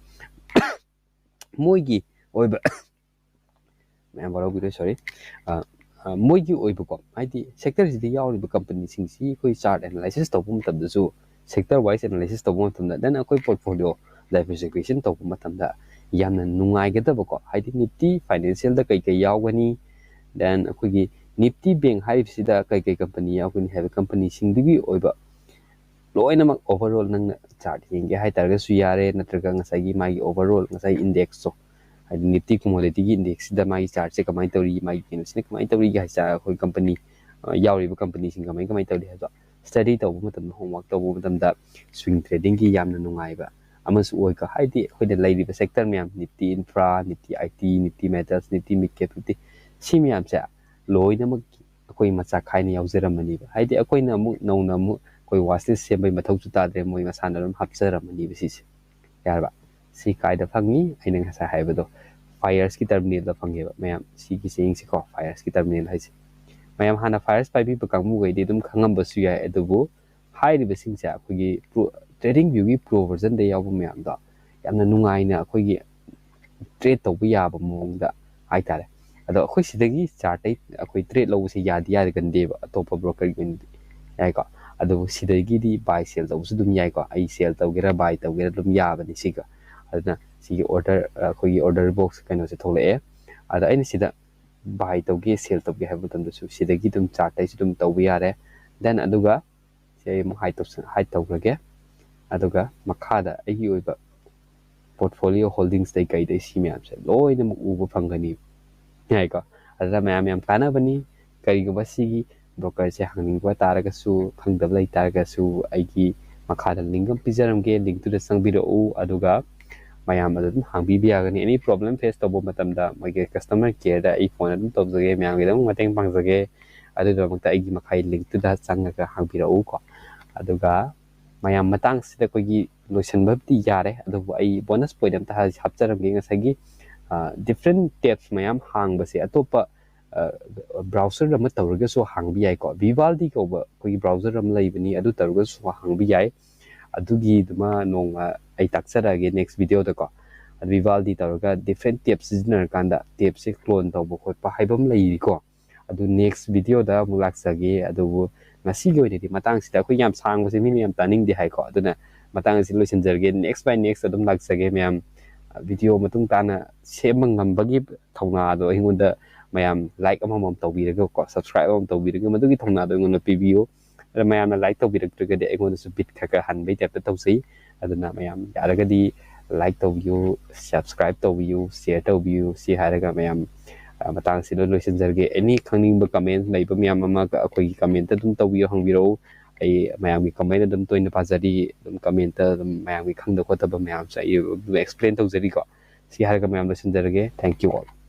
ꯃꯣꯏꯒꯤ ꯑꯣꯏꯕ ꯃꯌꯥꯝ ꯋꯥꯔꯧꯕꯤꯔꯣꯏ, sorry꯫ ꯃꯣꯏꯒꯤ ꯑꯣꯏꯕꯀꯣ, ꯍꯥꯏꯗꯤ sectorꯁꯤꯗ ꯌꯥꯎꯔꯤꯕ companyꯁꯤꯡꯁꯤ ꯑꯩꯈꯣꯏ chart analysis ꯇꯧꯕ ꯃꯇꯝꯗꯁꯨ, sector wise analysis ꯇꯧꯕ ꯃꯇꯝꯗ, then ꯑꯩꯈꯣꯏ portfolio diversification ꯇꯧꯕ ꯃꯇꯝꯗ ꯌꯥꯝꯅ ꯅꯨꯡꯉꯥꯏꯒꯗꯕꯀꯣ, ꯍꯥꯏꯗꯤ Nifty Financialꯗ ꯀꯩ ꯀꯩ ꯌꯥꯎꯒꯅꯤ, then ꯑꯩꯈꯣꯏꯒꯤ Nifty Bank ꯍꯥꯏꯔꯤꯕꯁꯤꯗ ꯀꯩ ꯀꯩ company ꯌꯥꯎꯒꯅꯤ ꯍꯥꯏꯕ companyꯁꯤꯡꯗꯨꯒꯤ ꯑꯣꯏꯕ ꯂꯣꯏꯅꯃꯛ overall ꯅꯪꯅ chart ꯌꯦꯡꯒꯦ ꯍꯥꯏꯇꯥꯔꯒꯁꯨ ꯌꯥꯔꯦ, ꯅꯠꯇ꯭ꯔꯒ ꯉꯁꯥꯏꯒꯤ ꯃꯥꯒꯤ overall ꯉꯁꯥꯏ indexꯇꯣ, ꯍꯥꯏꯗꯤ Nifty Commodityꯒꯤ indexꯁꯤꯗ ꯃꯥꯒꯤ chartꯁꯦ ꯀꯃꯥꯏꯅ ꯇꯧꯔꯤ, ꯃꯥꯒꯤ ꯀꯩꯅꯣꯁꯤꯅ ꯀꯃꯥꯏꯅ ꯇꯧꯔꯤꯒꯦ ꯍꯥꯏ, ꯑꯩꯈꯣꯏ company, ꯑ, ꯌꯥꯎꯔꯤꯕ companyꯁꯤꯡ ꯀꯃꯥꯏ ꯀꯃꯥꯏꯅ ꯇꯧꯔꯤ ꯍꯥꯏꯕꯗꯣ study ꯇꯧꯕ ꯃꯇꯝꯗ, homework ꯇꯧꯕ ꯃꯇꯝꯗ swing tradingꯒꯤ ꯌꯥꯝꯅ ꯅꯨꯡꯉꯥꯏꯕ ꯑꯃꯁꯨ ꯑꯣꯏꯀꯣ꯫ ꯍꯥꯏꯗꯤ ꯑꯩꯈꯣꯏꯅ ꯂꯩꯔꯤꯕ sector ꯃꯌꯥꯝ, Nifty Infra, Nifty IT, Nifty Metals, Nifty Mid Cap, Nifty, ꯁꯤ ꯃꯌꯥꯝꯁꯦ ꯂꯣꯏꯅꯃꯛ ꯑꯩꯈꯣꯏ ꯃꯆꯥ ꯈꯥꯏꯅ ꯌꯥꯎꯖꯔꯝꯃꯅꯤꯕ꯫ ꯍꯥꯏꯗꯤ ꯑꯩꯈꯣꯏꯅ ꯑꯃꯨꯛ ꯅꯧꯅ ꯑꯃꯨꯛ ꯑꯩꯈꯣꯏ watch list ꯁꯦꯝꯕꯩ ꯃꯊꯧꯁꯨ ꯇꯥꯗ꯭ꯔꯦ, ꯃꯣꯏ ꯃꯁꯥꯅ ꯑꯗꯨꯝ ꯍꯥꯞꯆꯔꯝꯃꯅꯤꯕ ꯁꯤꯁꯦ꯫ ꯌꯥꯔꯕ? ꯁꯤ ꯀꯥꯏꯗ ꯐꯪꯉꯤ? ꯑꯩꯅ ꯉꯁꯥꯏ ꯍꯥꯏꯕꯗꯣ, Fairersꯀꯤ terminalꯗ ꯐꯪꯉꯦꯕ ꯃꯌꯥꯝ꯫ ꯁꯤꯒꯤ ꯆꯦꯡꯁꯤꯀꯣ, Fairersꯀꯤ terminal ꯍꯥꯏꯁꯦ꯫ ꯃꯌꯥꯝ ꯍꯥꯟꯅ Faires ꯄꯥꯏꯕꯤꯕ ꯀꯥꯡꯕꯨꯈꯩꯗꯤ ꯑꯗꯨꯝ ꯈꯪꯉꯝꯕꯁꯨ ꯌꯥꯏ, ꯑꯗꯨꯕꯨ ꯍꯥꯏꯔꯤꯕꯁꯤꯡꯁꯦ ꯑꯩꯈꯣꯏꯒꯤ Pro-, TradingViewꯒꯤ Pro versionꯗ ꯌꯥꯎꯕ ꯃꯌꯥꯝꯗꯣ ꯌꯥꯝꯅ ꯅꯨꯡꯉꯥꯏꯅ ꯑꯩꯈꯣꯏꯒꯤ trade ꯇꯧꯕ ꯌꯥꯕ ꯃꯑꯣꯡꯗ ꯍꯥꯏꯇꯥꯔꯦ꯫ ꯑꯗꯣ ꯑꯩꯈꯣꯏ ꯁꯤꯗꯒꯤ chartꯇꯩ ꯑꯩꯈꯣꯏ trade ꯂꯧꯕꯁꯦ ꯌꯥꯗꯤ ꯌꯥꯒꯟꯗꯦꯕ, ꯑꯇꯣꯞꯄ brokerꯒꯤ ꯑꯣꯏꯅꯗꯤ, ꯌꯥꯏꯀꯣ꯫ ꯑꯗꯨꯕꯨ ꯁꯤꯗꯒꯤꯗꯤ buy sell ꯇꯧꯕꯁꯨ ꯑꯗꯨꯝ ꯌꯥꯏꯀꯣ꯫ ꯑꯩ sell ꯇꯧꯒꯦꯔꯥ buy ꯇꯧꯒꯦꯔꯥ ꯑꯗꯨꯝ ꯌꯥꯕꯅꯤ ꯁꯤꯒ꯫ ꯑꯗꯨꯅ ꯁꯤꯒꯤ order, ꯑꯩꯈꯣꯏꯒꯤ order box ꯀꯩꯅꯣꯁꯦ ꯊꯣꯛꯂꯛꯑꯦ꯫ ꯑꯗ ꯑꯩꯅ ꯁꯤꯗ buy ꯇꯧꯒꯦ, sell ꯇꯧꯒꯦ ꯍꯥꯏꯕ ꯃꯇꯝꯗꯁꯨ ꯁꯤꯗꯒꯤ ꯑꯗꯨꯝ chartꯇꯩꯁꯨ ꯑꯗꯨꯝ ꯇꯧꯕ ꯌꯥꯔꯦ꯫ Then ꯑꯗꯨꯒ ꯁꯤ ꯑꯩ ꯑꯃꯨꯛ hide ꯇꯧꯁ-, hide ꯇꯧꯈ꯭ꯔꯒꯦ꯫ ꯑꯗꯨꯒ ꯃꯈꯥꯗ ꯑꯩꯒꯤ ꯑꯣꯏꯕ portfolio holdingsꯇꯩ ꯀꯩꯗꯩ ꯁꯤ ꯃꯌꯥꯝꯁꯦ ꯂꯣꯏꯅꯃꯛ ꯎꯕ ꯐꯪꯒꯅꯤ, ꯌꯥꯏꯀꯣ꯫ ꯑꯗꯨꯅ ꯃꯌꯥꯝ ꯌꯥꯝ ꯀꯥꯟꯅꯕꯅꯤ꯫ ꯀꯔꯤꯒꯨꯝꯕ ꯁꯤꯒꯤ brokerꯁꯦ ꯍꯥꯡꯅꯤꯡꯕ ꯇꯥꯔꯒꯁꯨ, ꯈꯪꯗꯕ ꯂꯩ ꯇꯥꯔꯒꯁꯨ, ꯑꯩꯒꯤ ꯃꯈꯥꯗ link ꯑꯃ ꯄꯤꯖꯔꯝꯒꯦ, linkꯇꯨꯗ ꯆꯪꯕꯤꯔꯛꯎ꯫ ꯑꯗꯨꯒ ꯃꯌꯥꯝ ꯑꯗꯨꯝ ꯍꯥꯡꯕꯤꯕ ꯌꯥꯒꯅꯤ꯫ Any problem face ꯇꯧꯕ ꯃꯇꯝꯗ ꯃꯣꯏꯒꯤ customer careꯗ ꯑꯩ phone ꯑꯗꯨꯝ ꯇꯧꯖꯒꯦ, ꯃꯌꯥꯝꯒꯤ ꯑꯗꯨꯝ ꯃꯇꯦꯡ ꯄꯥꯡꯖꯒꯦ꯫ ꯑꯗꯨꯒꯤꯗꯃꯛꯇ ꯑꯩꯒꯤ ꯃꯈꯥꯒꯤ linkꯇꯨꯗ ꯆꯪꯉꯒ ꯍꯥꯡꯕꯤꯔꯛꯎꯀꯣ꯫ ꯑꯗꯨꯒ ꯃꯌꯥꯝ, ꯃꯇꯥꯡꯁꯤꯗ ꯑꯩꯈꯣꯏꯒꯤ ꯂꯣꯏꯁꯤꯟꯕꯕꯨꯗꯤ ꯌꯥꯔꯦ, ꯑꯗꯨꯕꯨ ꯑꯩ bonus point ꯑꯝꯇ ꯍꯥꯏ-, ꯍꯥꯞꯆꯔꯝꯒꯦ꯫ ꯉꯁꯥꯏꯒꯤ, ꯑ, different tabs ꯃꯌꯥꯝ ꯍꯥꯡꯕꯁꯦ, ꯑꯇꯣꯞꯄ ꯕ꯭ꯔꯥꯎꯖꯔ ꯑꯃ ꯇꯧꯔꯒꯁꯨ ꯍꯥꯡꯕ ꯌꯥꯏꯀꯣ꯫ ꯚꯤꯚꯥꯜꯗꯤ ꯀꯧꯕ ꯑꯩꯈꯣꯏꯒꯤ ꯕ꯭ꯔꯥꯎꯖꯔ ꯑꯃ ꯂꯩꯕꯅꯤ, ꯑꯗꯨ ꯇꯧꯔꯒꯁꯨ ꯍꯥꯡꯕ ꯌꯥꯏ꯫ ꯑꯗꯨꯒꯤꯗꯨꯃ ꯅꯣꯡꯃ ꯑꯩ ꯇꯥꯛꯆꯔꯛꯑꯒꯦ ꯅꯦꯛꯁ ꯚꯤꯗꯤꯑꯣꯗꯀꯣ꯫ ꯑꯗꯨ ꯚꯤꯚꯥꯜꯗꯤ ꯇꯧꯔꯒ ꯗꯤꯐ꯭ꯔꯦꯟ ꯇꯦꯞ ꯁꯤꯖꯤꯟꯅꯔꯀꯥꯟꯗ ꯇꯦꯞꯁꯦ ꯀ꯭ꯂꯣꯟ ꯇꯧꯕ ꯈꯣꯠꯄ ꯍꯥꯏꯕ ꯑꯃ ꯂꯩꯔꯤꯀꯣ꯫ ꯑꯗꯨ ꯅꯦꯛꯁ ꯚꯤꯗꯤꯑꯣꯗ ꯑꯃꯨꯛ ꯂꯥꯛꯆꯒꯦ꯫ ꯑꯗꯨꯕꯨ ꯉꯁꯤꯒꯤ ꯑꯣꯏꯅꯗꯤ ꯃꯇꯥꯡꯁꯤꯗ, ꯑꯩꯈꯣꯏ ꯌꯥꯝ ꯁꯥꯡꯕꯁꯦ ꯃꯤꯅ ꯌꯥꯝ ꯇꯥꯅꯤꯡꯗꯦ ꯍꯥꯏꯀꯣ, ꯑꯗꯨꯅ ꯃꯇꯥꯡ ꯑꯁꯤ ꯂꯣꯏꯁꯤꯟꯖꯔꯒꯦ꯫ Next by next ꯑꯗꯨꯝ ꯂꯥꯛꯆꯒꯦ ꯃꯌꯥꯝ꯫ ꯚꯤꯗꯤꯑꯣ ꯃꯇꯨꯡ ꯇꯥꯅ ꯁꯦꯝꯕ ꯉꯝꯕꯒꯤ ꯊꯧꯅꯥꯗꯣ ꯑꯩꯉꯣꯟꯗ ꯃꯌꯥꯝ ꯂꯥꯏꯛ ꯑꯃꯃꯝ ꯇꯧꯕꯤꯔꯒꯀꯣ, ꯁꯕꯁꯀ꯭ꯔꯥꯏꯕ ꯑꯃꯃꯝ ꯇꯧꯕꯤꯔꯒ ꯃꯗꯨꯒꯤ ꯊꯧꯅꯥꯗꯣ ꯑꯩꯉꯣꯟꯗ ꯄꯤꯕꯤꯌꯨ꯫ ꯑꯗ ꯃꯌꯥꯝꯅ ꯂꯥꯏꯛ ꯇꯧꯕꯤꯔꯛꯇ꯭ꯔꯒꯗꯤ ꯑꯩꯉꯣꯟꯗꯁꯨ ꯕꯤꯠ ꯈꯔ ꯈꯔ ꯍꯟꯕꯩ ꯇꯥꯏꯞꯇ ꯇꯧꯖꯩ꯫ ꯑꯗꯨꯅ ꯃꯌꯥꯝ ꯌꯥꯔꯒꯗꯤ ꯂꯥꯏꯛ ꯇꯧꯕꯤꯌꯨ, ꯁꯕꯁꯀ꯭ꯔꯥꯏꯕ ꯇꯧꯕꯤꯌꯨ, ꯁꯤꯌꯔ ꯇꯧꯕꯤꯌꯨ꯫ ꯁꯤ ꯍꯥꯏꯔꯒ ꯃꯌꯥꯝ, ꯑ, ꯃꯇꯥꯡꯁꯤꯗ ꯂꯣꯏꯁꯤꯟꯖꯔꯒꯦ꯫ ꯑꯦꯅꯤ ꯈꯪꯅꯤꯡꯕ ꯀꯃꯦꯟ ꯂꯩꯕ ꯃꯌꯥꯝ ꯑꯃ ꯑꯩꯈꯣꯏꯒꯤ ꯀꯃꯦꯟꯇ ꯑꯗꯨꯝ ꯇꯧꯕꯤꯌꯨ, ꯍꯪꯕꯤꯔꯛꯎ꯫ ꯑꯩ ꯃꯌꯥꯝꯒꯤ ꯀꯃꯦꯟ ꯑꯗꯨꯝ ꯇꯣꯏꯅ ꯄꯥꯖꯔꯤ, ꯑꯗꯨꯝ ꯀꯃꯦꯟꯇ ꯑꯗꯨꯝ ꯃꯌꯥꯝꯒꯤ ꯈꯪꯗ ꯈꯣꯠꯇꯕ ꯃꯌꯥꯝꯁꯦ ꯑꯩ ꯑꯗꯨꯝ ꯑꯦꯛꯁꯄ꯭ꯂꯦꯟ ꯇꯧꯖꯔꯤꯀꯣ꯫ ꯁꯤ ꯍꯥꯏꯔꯒ ꯃꯌꯥꯝ ꯂꯣꯏꯁꯤꯟꯖꯔꯒꯦ꯫ Thank you all꯫